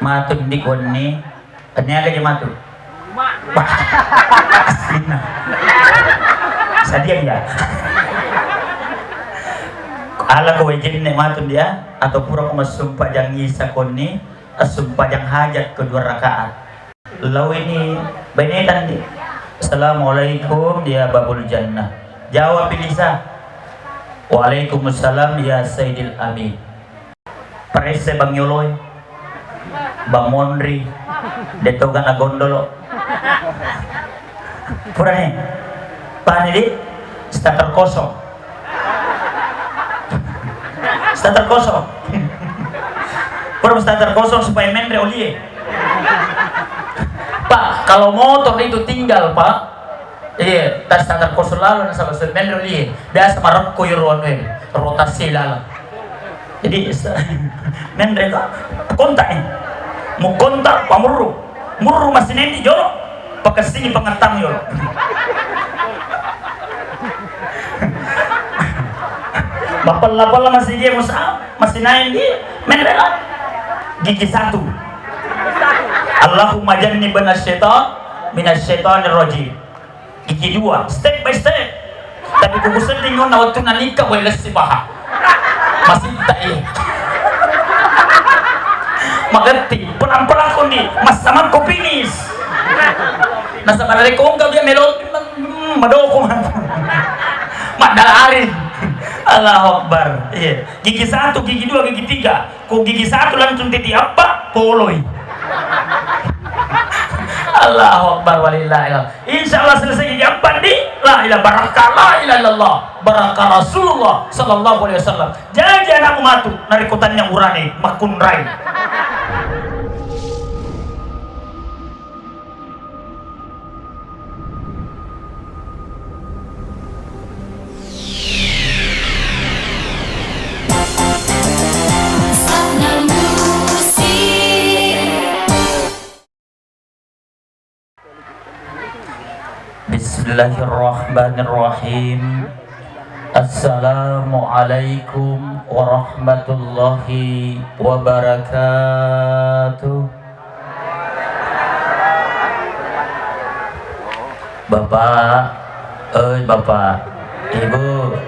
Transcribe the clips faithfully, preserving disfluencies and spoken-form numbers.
Matu ndi konni, taniaga je matu. Wah, aslinna. Sadiang ya. Ala ko wejenne matu dia, atau pura ko massumpajang isa konni, assumpajang hajat kedua rakaat. Lao ini bainetang di. Assalamualaikum ya Babul Jannah. Jawab Lisa. Waalaikumsalam ya Sayyidil Amin. Paresse bang yoloi. Bang Monri. Detto gana gondolo. Purane. Pani di. Starter kosong. Starter kosong. Pura starter kosong supaya menre olie. Pak, kalau motor itu tinggal, Pak. Iya, tas starter kosong lalu nasaba supaya menre olie. Biasa marekko yoro anu e, rotasi lalu. Jadi menre to, kontak ni. Mu kontak pamurru. Murru masih nendi jolo. Pakessini pengetang yolo. Mapella-pella masih dia musa, masih naik di menre lah. Gigi satu. Allahumma jannibna syaitan minasyaitonir rajim. Gigi dua, step by step. Tapi kukusedding onna wettunna nikah, wae lessi paha. Masitta i. Magetti, pelang-pelang kondi, massamakko finish. Nasaba narekko engka dia melo, hmm, madoko. Maddalari. Allahu Akbar. Iya. Gigi satu, gigi dua, gigi tiga. Ko gigi satu langsung titi appa, poloi. Allahu Akbar, walillahil hamd. Insya Allah selesai gigi appa di, la ilaha, barakka la ilaha illallah, barakka Rasulullah sallallahu alaihi wasallam. Jaji anakmu matu, narekko tanya urane, makkunrai. Bismillahirrahmanirrahim. Assalamualaikum warahmatullahi wabarakatuh. Bapak, eh, Bapak, Ibu,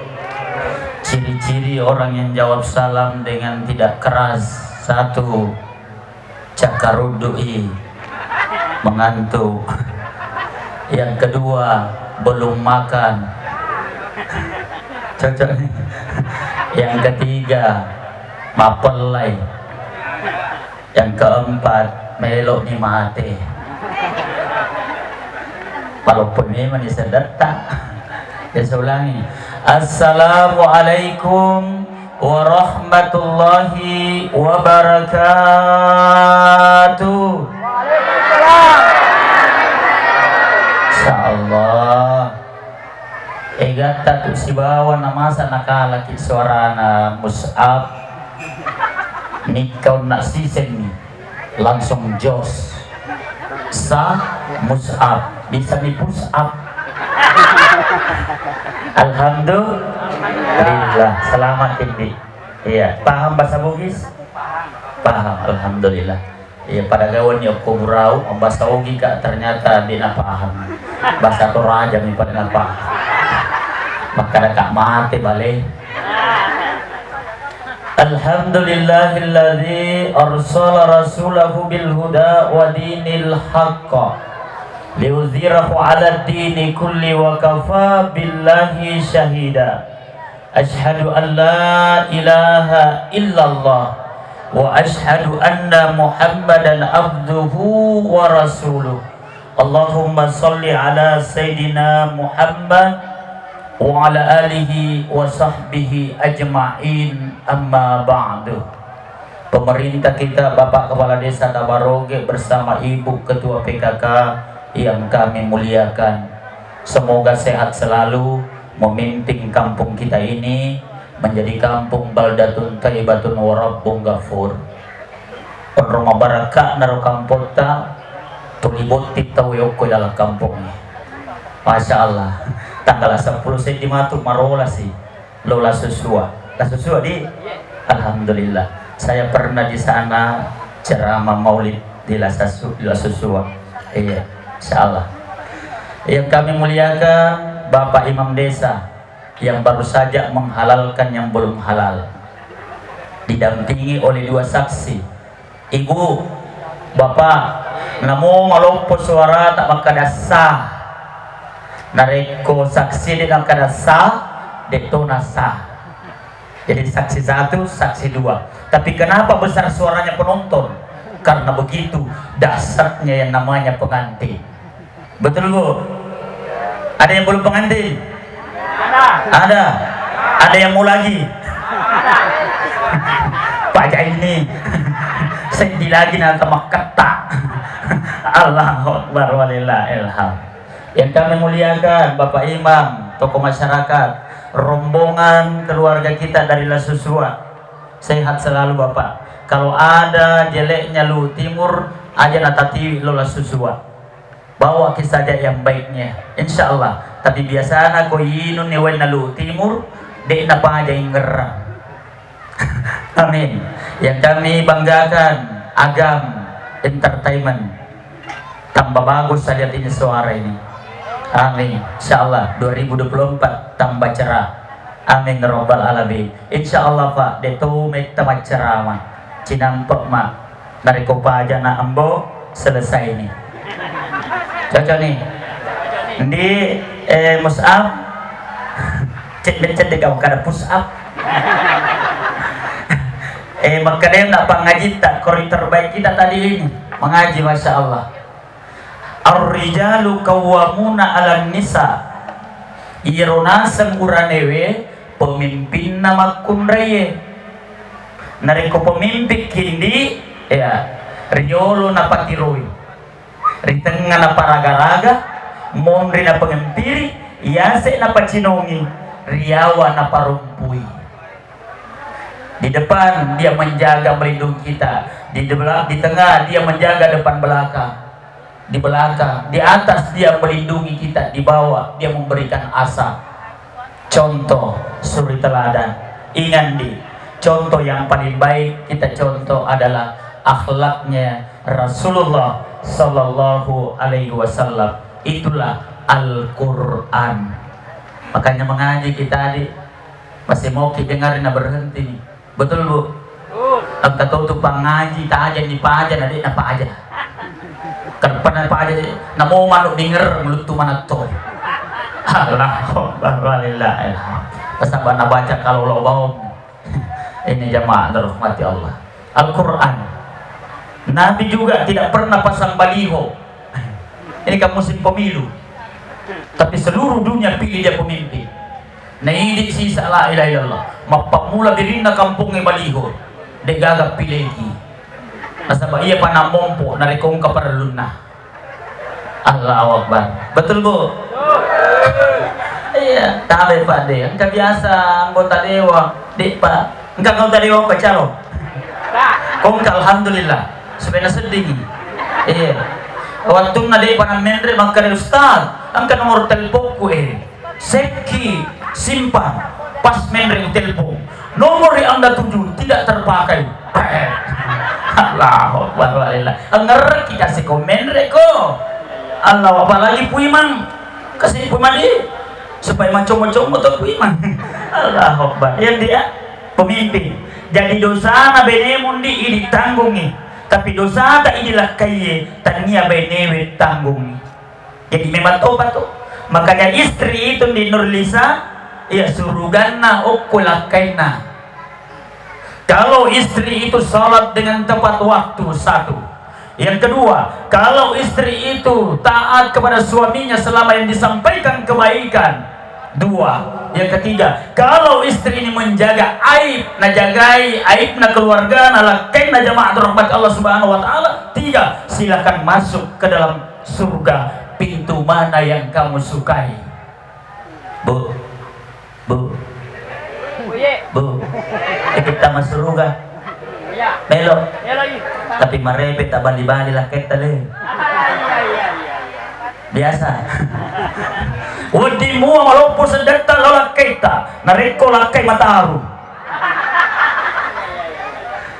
ciri-ciri orang yang jawab salam dengan tidak keras, satu, cakkaruddu'i, mengantuk. Yang kedua, belum makan. Cocok nih. Yang ketiga, mapellai. Yang keempat, melo ni mate. Walaupun memang ni sedetta. Ya, saya ulangi. Assalamualaikum warahmatullahi wabarakatuh. Insya Allah. Egatta tu sibawa namasa nakalaki suarana Mus'ab. Nikka onna sisenni. Langsung jos. Sa Mus'ab. Bisa mi push up. Alhamdulillah. Selamat, Tindi. Iya, paham bahasa Bugis? Paham, alhamdulillah. Iya, pada gawenni okko burau, bahasa Ogi ka, ternyata de' napaham. Bahasa Toraja mi pada napaham. Makkada ka mate bale. Alhamdulillahilladzi arsala rasulahu bil huda wa dinil haqq liyuzhirahu 'alad dini kulli wa kafa billahi syahida. Asyhadu an la ilaha illallah wa asyhadu anna Muhammadan abduhu wa rasuluh. Allahumma shalli ala sayyidina Muhammad wa ala alihi wa sahbihi ajma'in, amma ba'du. Pemerintah kita, Bapak Kepala Desa Tabaroge bersama Ibu Ketua P K K yang kami muliakan. Semoga sehat selalu, memimpin kampung kita ini menjadi kampung baldatun thayyibatun wa rabbun ghafur. Onrong mabarakka naro kampotta, tuli botting tau yokko dalam kampung. Masya Allah. Tanggal sepuluh seddi matu marola si. Lo La Susua. La Susua di? Alhamdulillah. Saya pernah di sana, ceramah maulid di Lasasu-, di Lasusua. Iya, insyaallah. Yang kami muliakan Bapak Imam Desa yang baru saja menghalalkan yang belum halal, didampingi oleh dua saksi. Ibu, Bapak, namo maloppo suarata makkeda sah. Narekko saksi de' nakkeda sah, de' to na sah. Jadi saksi satu, saksi dua. Tapi kenapa besar suaranya penonton? Karena begitu dahsyatnya yang namanya pengantin. Betul, Bu? Ada yang belum pengantin? Ada. Ada yang mau lagi? Pak Jaini. Sedih lagi nanti makketak. Allahu Akbar, walillahil hamd. Yang kami muliakan, Bapak Imam, tokoh masyarakat, rombongan keluarga kita dari Lasusua. Sehat selalu, Bapak. Kalau ada jeleknya Luwu Timur, aja natatiwi lo Lasusua. Bawaki saja yang baiknya, insyaallah. Tapi biasana ko inung ni wainna Luwu Timur, de' napaja ingerang. Amin. Yang kami banggakan, Agam Entertainment. Tambah bagus saja ini suara ini. Amin. Insyaallah dua ribu dua puluh empat tambah cerah. Amin rabbal alamin. Insyaallah, Pak, de' to metta maccerama. Cinampe' ma. Narekko pajana ambo, selesai ni. Cocok ni. Ndi, eh, Mus'ab? Cedde-cedde kau kada push up. Eh, makkedai na pangajitta, kori terbaik kita tadi ini. Mengaji, Masya Allah. Ar-rijalu qawwamuna 'alan nisa. Iyaro naseng uranewe pemimpinna makkunraie. Narekko pemimpin kindi, ya, riolo napatiroi, ri tengnga naparaga-raga, monri napangempiri, yase napacinongi, riawa naparompui. Di depan dia menjaga melindungi kita, di, debela-, di tengah dia menjaga depan belakang. Di belakang, di atas dia melindungi kita, di bawah dia memberikan asap. Contoh suri teladan. Ingat di, contoh yang paling baik kita contoh adalah akhlaknya Rasulullah Sallallahu Alaihi Wasallam. Itulah Al-Quran. Makanya mengaji kita di, masih mau kita dengar na berhenti nih. Betul, Bu? Engka to tu pangaji, taja ni paja, na de' na paja. Kerpana paja, namo manuk dinger, meluttu manatto. Allahu Akbar, walillahil hamd. Nasaba nabaca kalau lo bawang. Ini jamaah dirahmati Allah. Al-Quran. Nabi juga tidak pernah pasang baliho. Ini kan musim pemilu. Tapi seluruh dunia pilih dia pemimpin. Naidi sisa la ilaha illallah. Mappammula birinna kampongnge baliho. De'gaga pileki. Nasaba iya pa nammompo narekko engka parellunna. Allahu Akbar. Betul, Bu? Iya, tabe, Pak, de. Engka biasa anggota dewan, de, Pak. Engka anggota dewan pacalo. Kongka alhamdulillah. Supaya naseddingi. Iya. Wattunna de pa nammenre makkeda, "Ustaz, engka nomor telepokku, eh." Sekki simpan, pas menre telepon. Nomor yang Anda tuju tidak terpakai. Allahu Akbar, walillah. Engerki kasi ko menre ko. Allah, apalagi puimang. Kasi puimang di. Supaya macomo-como to puimang. Allahu Akbar. Yang dia pemimpin. Jadi dosana benemu ndi idi tanggungi. Tapi dosata idi lakkaiye tania benewe tanggungi. Jadi memang toba tu. Makanya istri itu di Nurlisa, ya suruganna okko lakkainna. Kalau istri itu salat dengan tepat waktu, satu. Yang kedua, kalau istri itu taat kepada suaminya selama yang disampaikan kebaikan, dua. Yang ketiga, kalau istri ini menjaga aib, najagai aibna keluarga, na lakkainna jamaah rahmat Allah Subhanahu wa taala, tiga, silakan masuk ke dalam surga pintu mana yang kamu sukai. Bu, Bu, Bu, ikut tama suruga. Melo. Tapi marepe tak bali-bali laketta le. Biasa. Wedding mua maloppo seddetta lo lakketta, narekko lakkai mataru.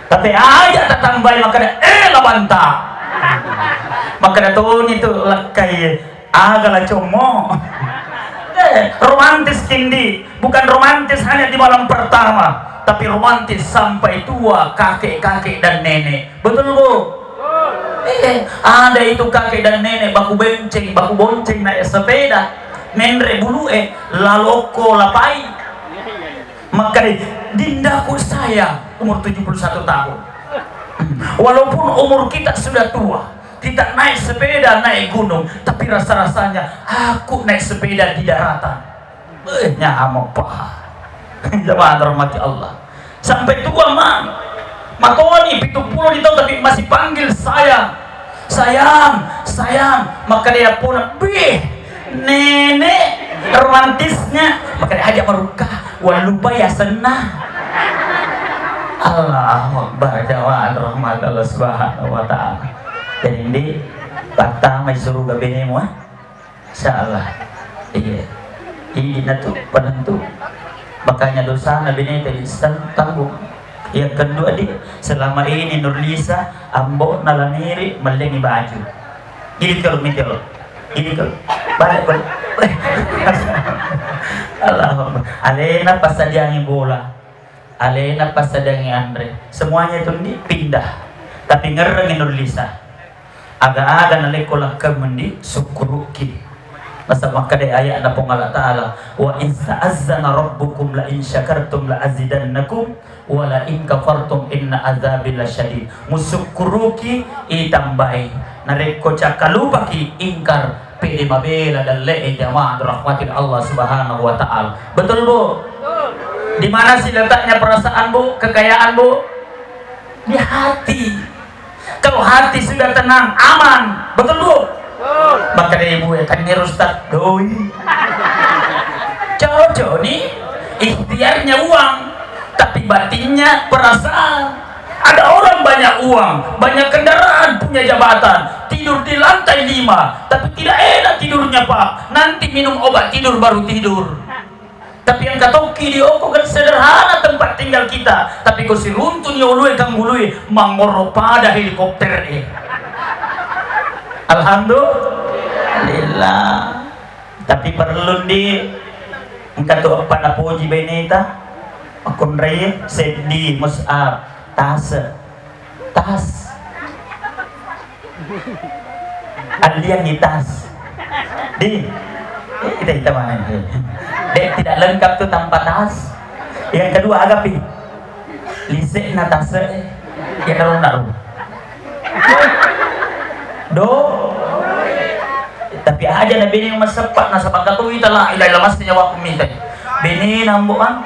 Tapi aja tatambai makkeda, "Eh, labanta." Makkeda toni tu lakkai, "Aga la commo." Eh, romantis kindi, bukan romantis hanya di malam pertama, tapi romantis sampai tua, kakek-kakek dan nenek. Betul, Bu? Eh, ada itu kakek dan nenek baku benceng, baku bonceng naik sepeda. Menre bulu, eh, laloko lapai. Makkeda, "Dindaku sayang," umur tujuh puluh satu tahun. Walaupun umur kita sudah tua, kita naik sepeda, naik gunung, tapi rasa-rasanya aku naik sepeda di daratan. Eh, nyameng pa. Jamaah rahmati Allah. Sampai tua, Mang. Matoni pitu puluh di tahun, tapi masih panggil sayang. "Sayang, sayang." Makkeda pona, "Bih, nenek romantisnya." Makkeda, "Aja marukka, wallupa ya senna." Allahu Akbar, jamaah rahmat Allah Subhanahu wa Ta'ala. Jadi, Ndi, pattamai suruga benemu, eh? Insya Allah. Iya. Idi na tu penentu. Makanya dosana bineta di sen-, tanggung. Yang kedua, di, selama ini Nurlisa, ambo na laniri mellengi baju. Ini kalau mikir, ini kalau balik, balik. Allahu Akbar. Alena passadiangi bola. Alena passadiangi anre. Semuanya itu, Ndi, pindah. Tapi ngerrengi Nurlisa. Aga-aga nalekko lakkaimu, Ndi, sukkuruki. Nasaba makkeda aya'na Puang Allah Ta'ala, "Wa iz ta'azzana rabbukum la in syakartum la azidannakum wa la in kafartum inna azabi lasyadid." Musukkuruki, itambai. Narekko cakkalupaki, ingkar, pede mabela dalle'e, jamaah rahmatil Allah Subhanahu wa Ta'ala. Betul, Bu? Di mana sih letaknya perasaan, Bu? Kekayaan, Bu? Di hati. Kalau hati sudah tenang, aman. Betul, Bu? Betul. Maka dari Ibu ya, kan ini Ustaz doi. Cocok nih, ikhtiarnya uang, tapi batinnya perasaan. Ada orang banyak uang, banyak kendaraan, punya jabatan, tidur di lantai lima, tapi tidak enak tidurnya, Pak. Nanti minum obat tidur baru tidur. Tapi engka tokki di oko kan sederhana tempat tinggal kita, tapi ko siruntuni ulue kanggului, mangngoro pada helikopter e. Alhamdulillah. Tapi perlu, Ndi, engka tu eppa napoji beneta, makkunrai seddi, Mus'ab, tase. Tas. Alliang di tas. Di. Eh, kita, kita mana ini? Dek, tidak lengkap tuh tanpa tas. Yang kedua, agapi. Lisekna tas, eh. Ya, naru-naru. Do. Tapi aja na bene maseppa, nasaba engka tu ita la ilaha illallah, mesti nyawa ku minta. Bene nambo an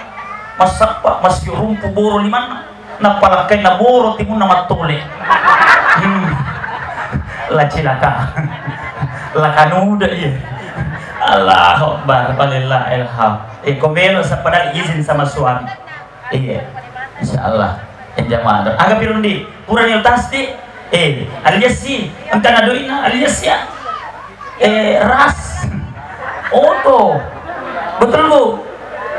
maseppa, masih rumpu boro limanna. Nappa lakkainna boro timunna mattole. Hmm. La cilaka. La kanuda, iya. Allahu Akbar, walillahil hamd. Eh, ko melo sappada izin sama suami. Iya. Insya Allah. Eh, jamaah. Aga pirundi? Purani utas, Di? Eh, alias si. Engka na doina, alias ya. Eh, ras. Oto. Betul, Bu?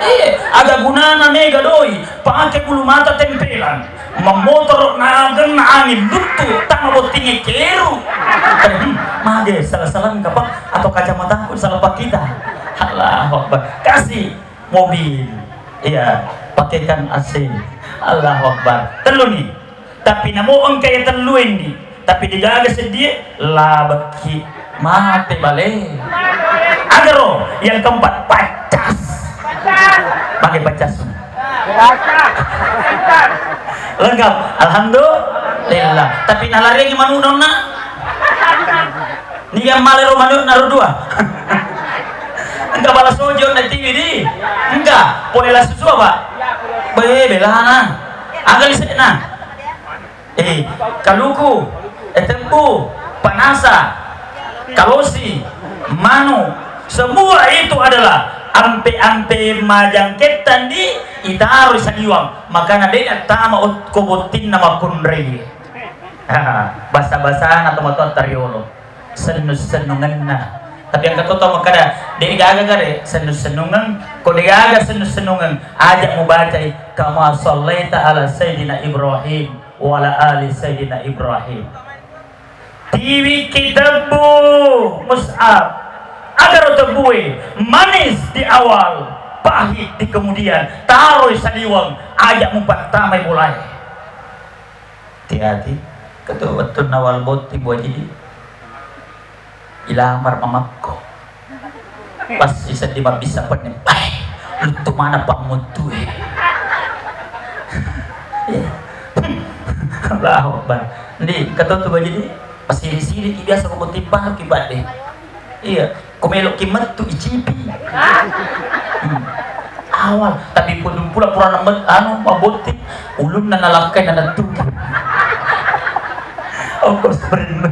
Eh, aga gunana mega doi, pake bulu mata tempelan. Mammotoro nagenna angin luttu, tama bottinge keru. Eh, hmm, mage, salah-salah engka, Pak? Atau kacamataku salah pak kita? Allahu Akbar. Kasih mobil. Iya, pakaikan A C. Allahu Akbar. Tellu ni. Tapi namo engka iya tellu endi, tapi degaga seddie, labekki. Mate bale. Agaro, yang keempat, paccas. Pakai paccas. Lengkap. Alhamdulillah. Tapi nalarengi manu donna. Niga male ro manu naru dua. Engka bala sojo na tiwi di. Engka. Pole la susu apa? Be, belana. Aga lisekna. Eh, kaluku, eh, tebbu, panasa, kalosi, manu, semua itu adalah ampe-ampe majangkettang di itaro saliwang, makana de nattama ot-, ko bottinna makkunrai. Basa-basana tomatoatta riolo. Sennu-sennungenna. Tapi engka to tau makkeda, de gaga gare sennu-sennungeng, ko de gaga sennu-sennungeng, aja mubacai kama sallaita ala sayyidina Ibrahim Wa ala ali Sayyidina Ibrahim. Tiwiki tebbu, Mus'ab. Agaro tebbue manis di awal, pahit di kemudian. Taroi saliweng, aja mupattamai bolae. Hati-hati, ketua wettunna wal botting, Bu Haji, di ilamar mamakko. Pas iseddi mabbissa penne, eh, luttu mana pammuttue. Allahu Akbar. Ndi, ketua tu, Bu Haji, di masiri-siri biasa ko botting baru ki badde. Iya, ko meloki mettu icipi. Hmm. Awal, tapi pun pula pura na met-, anu, mabotting, ulunna nalakkai nanettuki. Ongko sprint.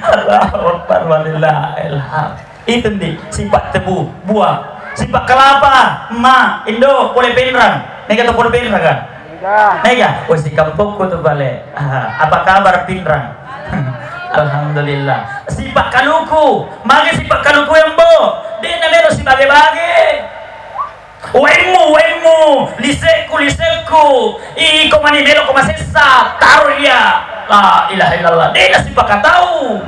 Allahu Akbar, walillahil hamd. Itu ndi, sifat tebu, buah. Sifat kelapa, ma, indo, pole penrang. Mega to pole penrang kan? Mega. Mega. Oh, si kampokku tu pale. Aha, apa kabar Pinrang? Alhamdulillah. Sifat kaluku. Magi sifat kaluku yang bo. Dena melo sibage-bage. Waimmu, waimmu, lisekku, lisekku. Iko mani melo ko masessa, taro iya. La ilaha illallah. Dena sipakatau.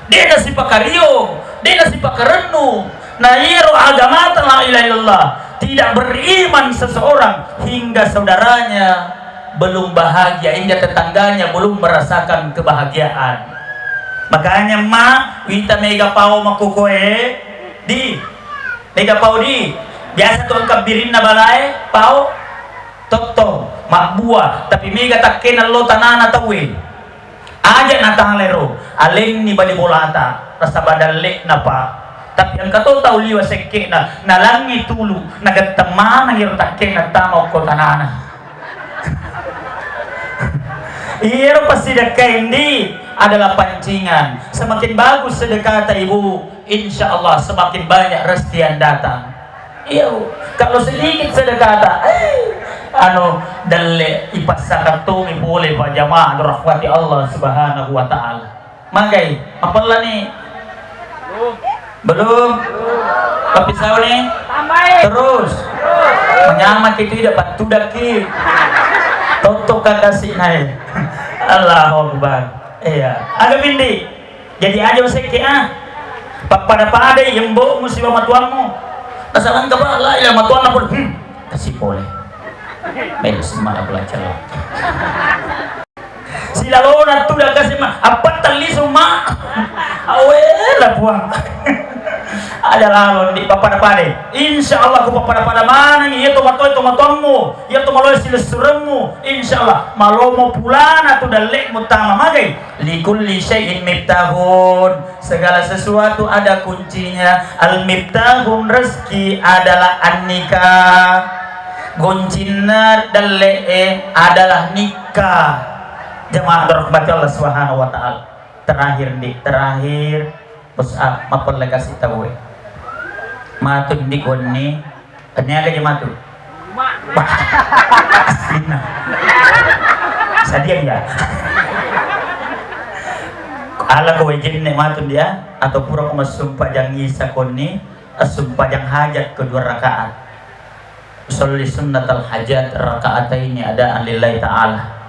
Dena sipakario, dena sipakarennu. Na iyaro agamata la ilaha illallah, tidak beriman seseorang hingga saudaranya belum bahagia, hingga tetangganya belum merasakan kebahagiaan. Makanya, ma, wita mega pao makkukoe, di, mega pao di. Biasa tu engka birinna balae, pao, totto, mabbua, tapi mega takkena lo tanana tauwe. Aja natalero, alenni bali bolata, nasaba dalle'na, Pak. Tapi engka to tau liwa sekke'na, nalangngi tulu, nagetteng maneng iyaro takkena tama okko tanana. Iyaro passidekkae ndi adalah pancingan. Semakin bagus sedekata, Ibu, insya Allah semakin banyak rezeki yang datang. Iya, Bu. Kalau sedikit sedekata, eh, anu, dalle ipassakattongi pole, Pak, jamaah rahmati Allah Subhanahu wa Ta'ala. Magai, mapella ni? Belum? Tapi sao ni? Terus. Menyamaki tu tidak patudaki. Totok kakasi naik. Allahu Akbar. Iya. Aga bindi. Jadi aja usekke, ah. Pappada-padai yembo'mu siba matuammu. Nasaba engka bala, iya, matuanna pun, hmm, kasi pole. Melo semana belajar. Silalona tu dah kasi ma, apa tali suma? Awela puang. Aja lalo di pappada-padai. Insya Allah ku pappada-pada maneng iya to matoa, to matuammu, iya to maloe silessuremmu. Insya Allah malomo pulana tu dalle'mu tama magai. Likulli syai'in miftahun, segala sesuatu ada kuncinya. Al miftahun, rezeki adalah an-nikah. Goncinna dalle'e adalah nikah. Jamaah dirahmati Allah Subhanahu wa Ta'ala. Terakhir, Ndik, terakhir, Mus'ab, mapelle kasi tauwe. Matu, Ndik, wenni. Niaga je matu? Bah, aslinna. Sadiang ya? Ala ko wejenne matu dia, atau pura ko massumpajang isa konni, assumpajang hajat kedua rakaat. Usolli sunnatal hajat rakaataini adaan lillahi ta'ala.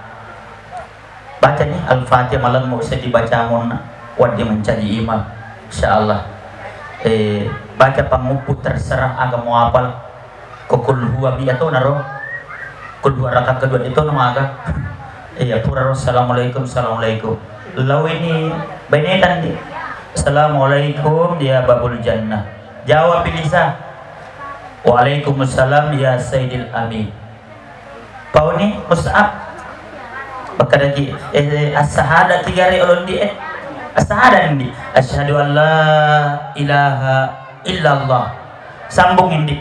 Baca ni Al-Fatihah malemmu seddi baca monna, wedding mencaji imam. Insyaallah. Eh, baca panguppu terserah aga muapal. Ko kul huwa mi atau naro. Kul huwa rakaat kedua itu nama aga. Iya, pura ro, "Assalamualaikum, assalamualaikum." Lau ini benetan di. "Assalamualaikum ya babul jannah." Jawab Lisa. "Waalaikumsalam ya Sayyidil Amin." Pauni Mus'ab. Bakadaki, eh, as-sahada tiga ri olondi, eh. As-sahada ndi. "Asyhadu an la ilaha illallah." Sambung ndi.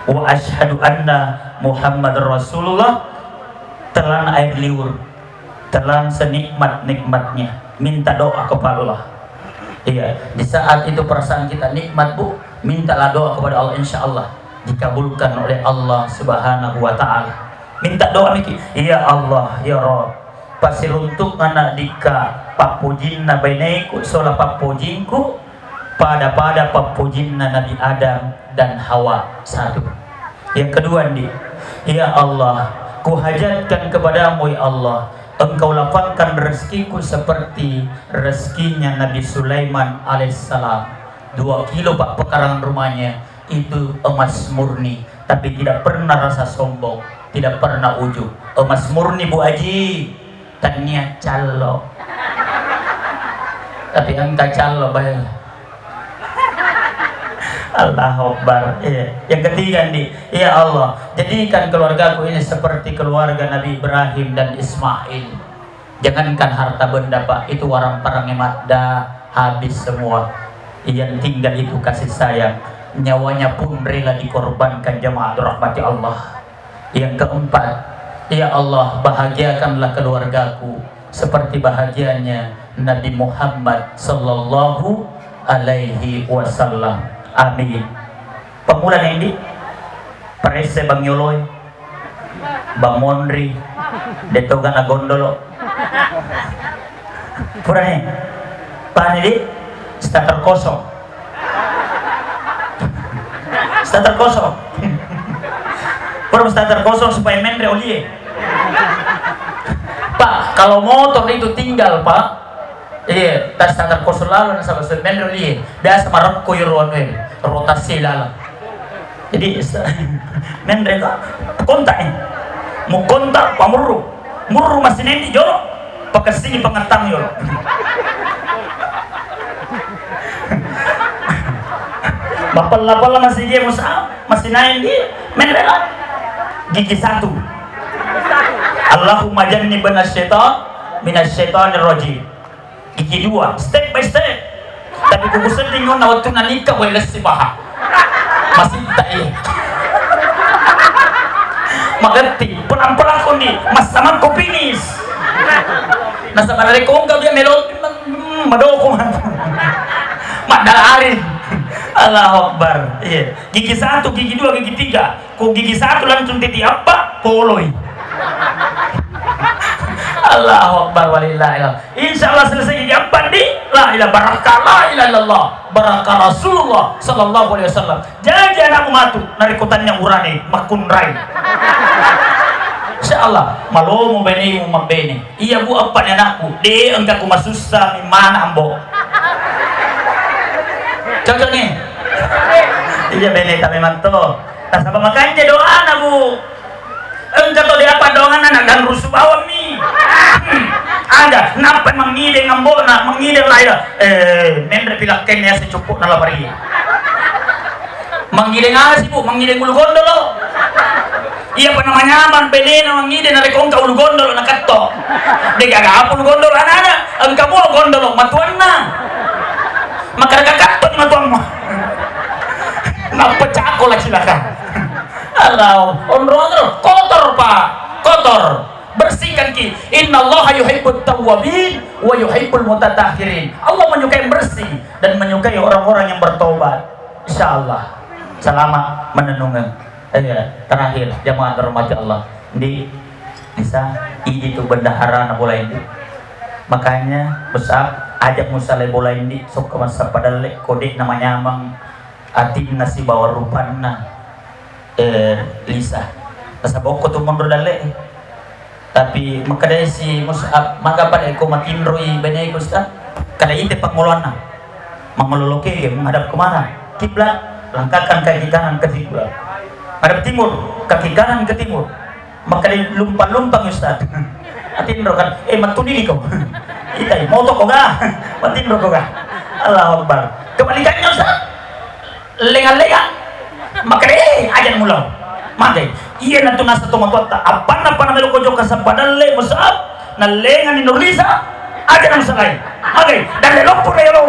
"Wa asyhadu anna Muhammadar Rasulullah." Telan air liur. Telan senikmat-nikmatnya. Minta doa kepada Allah. Iya, di saat itu perasaan kita nikmat, Bu, mintalah doa kepada Allah, insya Allah dikabulkan oleh Allah Subhanahu wa Ta'ala. Minta doa niki, "Ya Allah, ya Rabb, pasiruntuk anak dika pappojinna baineku, sola pappojingku, pada-pada pappojinna Nabi Adam dan Hawa." Satu. Yang kedua, Ndi, "Ya Allah, kuhajatkan kepadamu, ya Allah, Engkau lapangkan rezekiku seperti rezekinya Nabi Sulaiman alaihissalam. Dua kilo, Pak, pekarangan rumahnya, itu emas murni, tapi tidak pernah rasa sombong, tidak pernah ujub. Emas murni, Bu Aji, tania callo. Tapi engka callo, bae. Allahu Akbar. Iya. Yang ketiga, Ndi, ya Allah, jadikan keluargaku ini seperti keluarga Nabi Ibrahim dan Ismail. Jangankan harta benda, Pak, itu warang parang madda, habis semua. Yang tinggal itu kasih sayang. Nyawanya pun rela dikorbankan, jamaah dirahmati Allah. Yang keempat, ya Allah, bahagiakanlah keluargaku seperti bahagianya Nabi Muhammad sallallahu alaihi wasallam. Amin. Pamula nendi? Paresse Bang Yoloi, Bang Monri, Detogana Gondolo. Purani, pani di starter kosong. Starter kosong. Pura starter kosong supaya menre olie. Pak, kalau motor itu tinggal, Pak. Iya, tas starter kosong lalu nasaba menre olie. Biasa marekko iro anu, rotasi lalang. Jadi, menre to, kontak ni. Mu kontak, pamurru. Murru masih nendi jolo. Pakessini pengetang jolo. Mapella-pella masih dia musa, masih naik di menre lah. Gigi satu. Allahumma jannibna syaitan minasyaitonir rajim. Gigi dua, step by step. Tapi ku kusedding onna wettunna nikah, wae lessi paha. Masitta iya. Magetti, pelang-pelang kondi, massamakko finish. Nasaba narekko engka dia melo, mm, madoko. Maddala arin. Allahu Akbar. Iya. Gigi satu, gigi dua, gigi tiga. Ko gigi satu langsung titi appa, poloi. Allahu Akbar, walillahil hamd. Insya Allah selesai gigi empat di la ilaha, barakka la ilaha illallah, barakka Rasulullah sallallahu alaihi wasallam. Jaji anakmu matu, narekko tanya urane, makkunrai. Insya Allah, malomo benemu mabbene. Iya, Bu, appa ni anakku, de engka ku masussa mi mana, Ambo. Cocok ni? Iya, bene ta memang to. Nasaba makanja doana, Bu. Engka to de apa doanganna, na ganrusu bawang mi. Ada, nappa mangideng ambona, mangideng laila. Eh, menre pi lakkainna yase cuppu'na lapari. Mangideng asi, Bu, mangideng ulu gondolo. Iya pa namanyamang benena mangideng narekko engka ulu gondolo nakatto. De gaga apa ulu gondolo anana, engka mua gondolo matuanna. Makkada kakatto ni matuammu. Nappa cako la cilaka. Allah, onrong-onrong, kotor, Pak, kotor. Bersihkan ki. Innallaha yuhibbut tawwabin wa yuhibbul mutatahhirin. Allah menyukai yang bersih dan menyukai orang-orang yang bertobat. Insya Allah. Selamat menenungan. Iya, terakhir, jamaah dirahmati Allah. Di, bisa, idi tu bendahara na bola ini. Makanya, besar, ajak musalai bola ini, sok ke masa padalle, kode namanya mang, atinna sibawa rupanna, eh, Lisa. Nasaba okko tu monro dalle. Tapi makkedai si Mus'ab, "Maga pada iko matinroi beneku, Ustaz?" Kada ite pangoloanna. Mangolo lokege menghadap ke mana? Kiblat, langkahkan kaki kanan ke kiblat. Menghadap timur, kaki kanan ke timur. Makkedai lumpa-lumpang, Ustaz. Atinro kan, eh, mattuni kau. Itai, moto ko ga? Matinro ko ga? Allahu Akbar. Kebalikannya, Ustaz. Lenga-lenga. Makkeda, eh, aja' mulao. Magai. Iyanatu naseng tomatoatta, appanna-panna melo ko jokka sappa dalle, Mus'ab, nallengani Nurlisa, aja' nasalai. Magai, dalle loppo na yolo.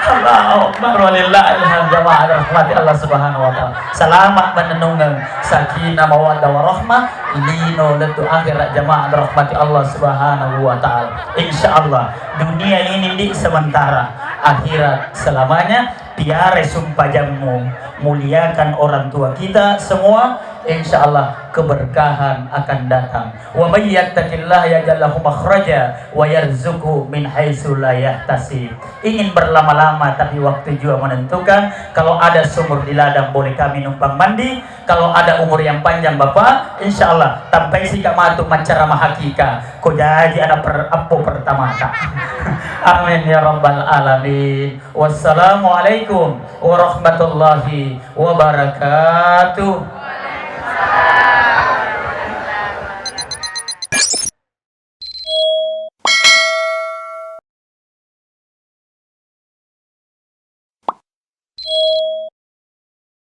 Allahu Akbar, walillahil hamd, jamaah rahmati Allah Subhanahu wa Ta'ala. Selamat menenungeng sakinah mawaddah warahmah, lino lettu akhirat, jamaah rahmati Allah Subhanahu wa Ta'ala. Insya Allah, dunia ini, Ndi, sementara, akhirat selamanya. Piara sumpajammu, muliakan orang tua kita semua, Insya Allah keberkahan akan datang. Wa may yattaqillaha yaj'al lahu makhraja wa yarzuqhu min haitsu la yahtasib. Ingin berlama-lama tapi waktu jua menentukan. Kalau ada sumur di ladang boleh kami numpang mandi. Kalau ada umur yang panjang Bapak, insya Allah tampai sika matu maccarama hakika. Ko jaji anak per, appo pertamata. Amin ya rabbal alamin. Wassalamualaikum warahmatullahi wabarakatuh.